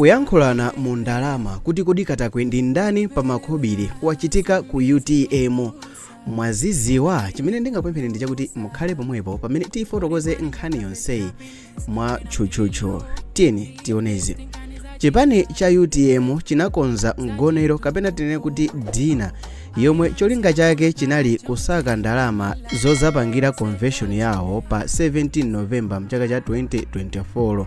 Kuyankhulana mu ndalama kuti kodi katakwe ndi ndani pa makhobiri wachitika ku UTM mwaziziwa. Chimene ndingapempheni ndi chakuti mukhale pomwepo pamene tifotokoze nkhani yonseyi mwa tchutchutchu. Tiyeni tionezi. Chipani cha UTM chinakonza mgonero, kapena tinene kuti dinner, yomwe cholinga chake chinali kusaka ndalama zozapangira convention yawo pa 17 November mchaka cha 2024.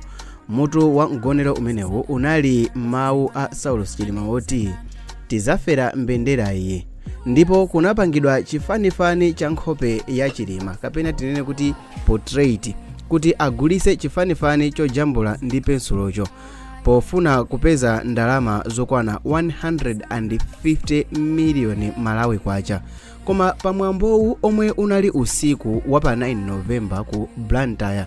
Mutu wa mgonero umenewu unali mawu a Saulos Chilima woti "Tizafera mbendera iyi", ndipo kunapangidwa chifanifani cha nkhope ya Chilima, kapena tinene kuti portrait, kuti agulise chifanifani chojambula ndi pensulocho pofuna kupeza ndalama zokwana 150 miliyoni Malawi kwacha. Koma pamwambowu, omwe unali usiku wa pa 9 Novemba ku Blantyre,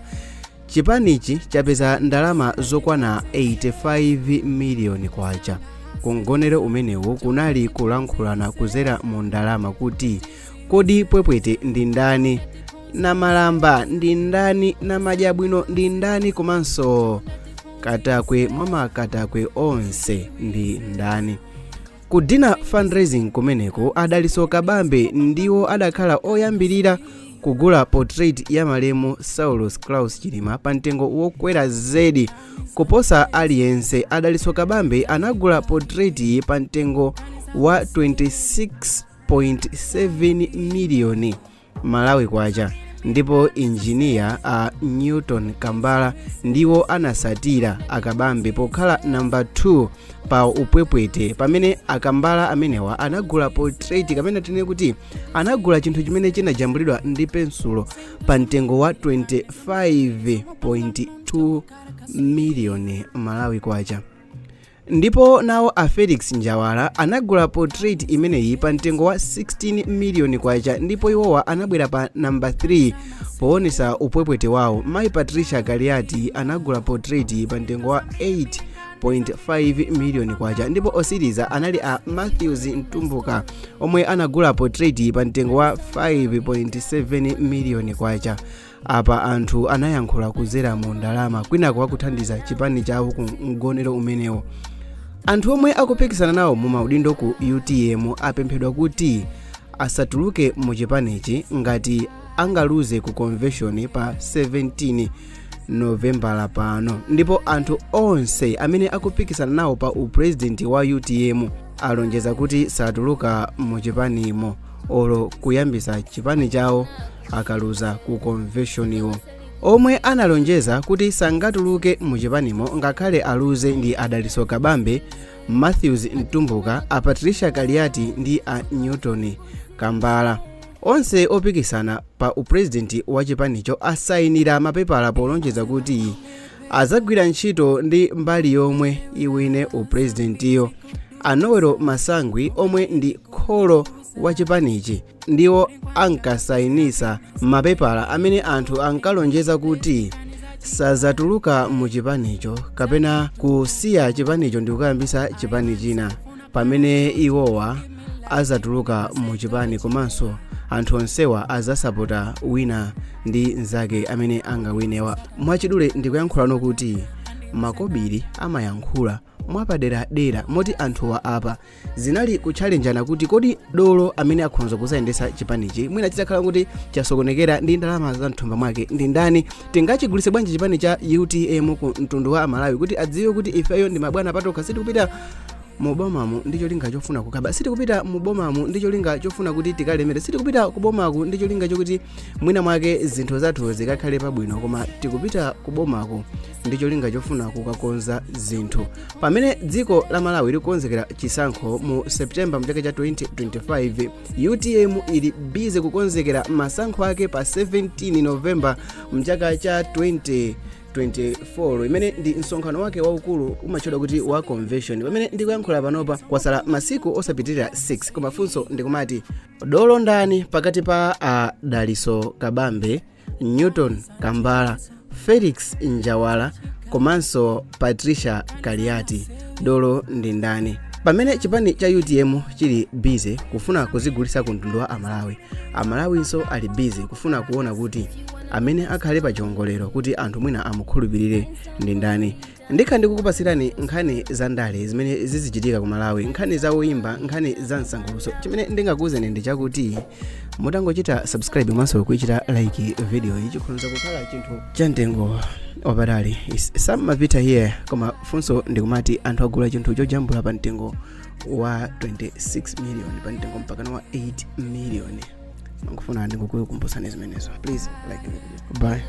chipanichi chapeza ndalama zokwana 85 miliyoni kwacha. Kumgonero umenewu kunali kulankhulana kuzera mu ndalama kuti kodi pwepwete ndi ndani, namalamba ndi ndani, namadyabwino ndi ndani, komanso katakwe mwa makatakwe onse ndi ndani. Ku dinner fundraising kumeneko, a Dalitso Kabambe ndiwo adakhala oyambirira kugula portrait ya malemu Saulos Klaus Chilima pa mtengo wokwera zedi kuposa aliyense. A Dalitso Kabambe anagula portrait pa mtengo wa 26.7 miliyoni Malawi kwacha, ndipo injiniya a Newton Kambala ndiwo anasatira akabambe pokhala namba 2 pa upwepwete, pamene akambala amenewa anagula portrait, kapena tinene kuti anagula chinthu chimene chinajambulidwa ndi pensulo, pa mtengo wa 25.2 miliyoni Malawi kwacha. Ndipo nawo a Felix Njawala anagula portrait imeneyi pa mtengo wa 16 miliyoni kwacha, ndipo iwowa anabwera pa namba 3 poonesa upwepwete wawo. Mayi Patricia Kaliati anagula portrait pa mtengo wa 8.5 miliyoni kwacha, ndipo osiriza anali a Matthews Mtumbuka omwe anagula portrait pa mtengo wa 5.7 miliyoni kwacha. Apa anthu anayankhula kuzera mu ndalama kwinako akuthandiza chipani chawo ku mgonero umenewo. Anthu omwe akupikisana nawo mu maudindo ku UTM apemphedwa kuti asatuluke mu chipanichi ngati angaluze ku convention pa 17 Novembala pano. Ndipo anthu onse amene akupikisana nawo pa upresident wa UTM alonjeza kuti satuluka mu chipanimo olo kuyambisa chipani chawo akaluza ku conventioniwo. Omwe analonjeza kuti sangatuluke mu chipanimo ngakhale aluze ndi a Dalitso Kabambe, Matthews Mtumbuka, a Patricia Kaliati ndi a Newton Kambala. Onse opikisana pa upresident wa chipanicho asayinira mapepala polonjeza kuti azagwira ntchito ndi mbali yomwe iwine upresidentiyo. A Noel Masangwi, omwe ndi kholo wa chipanichi, ndiwo ankasayinisa mapepala amene anthu ankalonjeza kuti sazatuluka mu chipanicho kapena kusiya chipanicho ndi kukayambisa chipani china pamene iwowa azatuluka mu chipani, komanso anthu onsewa azasapota wina ndi mnzake amene angawinewa. Mwachidule ndikuyankhulano kuti makobiri amayankhula mwapaderadera, moti anthuwa apa zinali kutchalenjana kuti kodi dolo amene akhonza kuzayendesa chipanichi mwina chitakhala kuti chasokonekera ndi ndalama za mthumba mwake ndi ndani? Tingachigulitse bwanji chipani cha UTM ku mtundu wa Amalawi kuti adziwe kuti ifeyo ndi mabwana patokha, sitikupita mubomamu ndi cholinga chofuna kukaba, sitikupita mubomamu ndi cholinga chofuna kuti tikalemere, sitikupita kubomaku ndi cholinga chokuti mwina mwake zinthu zathu zikakhale pabwino, koma tikupita kubomaku ndi cholinga chofuna kukakonza zinthu? Pamene dziko la Malawi likukonzekera chisankho mu September mchaka cha 2025, UTM ili busy kukonzekera masankho ake pa 17 November mchaka cha 2024, imene ndi msonkhano wake waukulu umatchedwa kuti wa convention. Pamene ndikuyankhula panopa kwasala masiku osapitirira 6, koma funso ndikumati, dolo ndani pakati pa a Dalitso Kabambe, Newton Kambala, Felix Njawala komanso Patricia Kaliati? Dolo ndi ndani? Pamene chipani cha UTM chili busy kufuna kuzigulitsa ku mtundu wa Amalawi, Amalawinso ali busy kufuna kuona kuti amene akhale pa chiwongolero kuti anthu mwina amukhulupirire ndi ndani. Ndikhala ndikukupasirani nkhani za ndale zimene zizichitika ku Malawi, nkhani za woyimba, nkhani za msangulutso. Chimene ndingakuwuzeni ndi chakuti mutangochita subscribe komanso kuichita like video iyi, chikhonza kukhala chinthu cha mtengo wapatali. Sam Mavita here. Koma funso ndikumati, anthu agula chinthu chojambula pa mtengo wa 26 million, pa mtengo mpakana wa 8 million. Mangofuna ndingokukumbutsani zimenezo. Please like the video. Bye.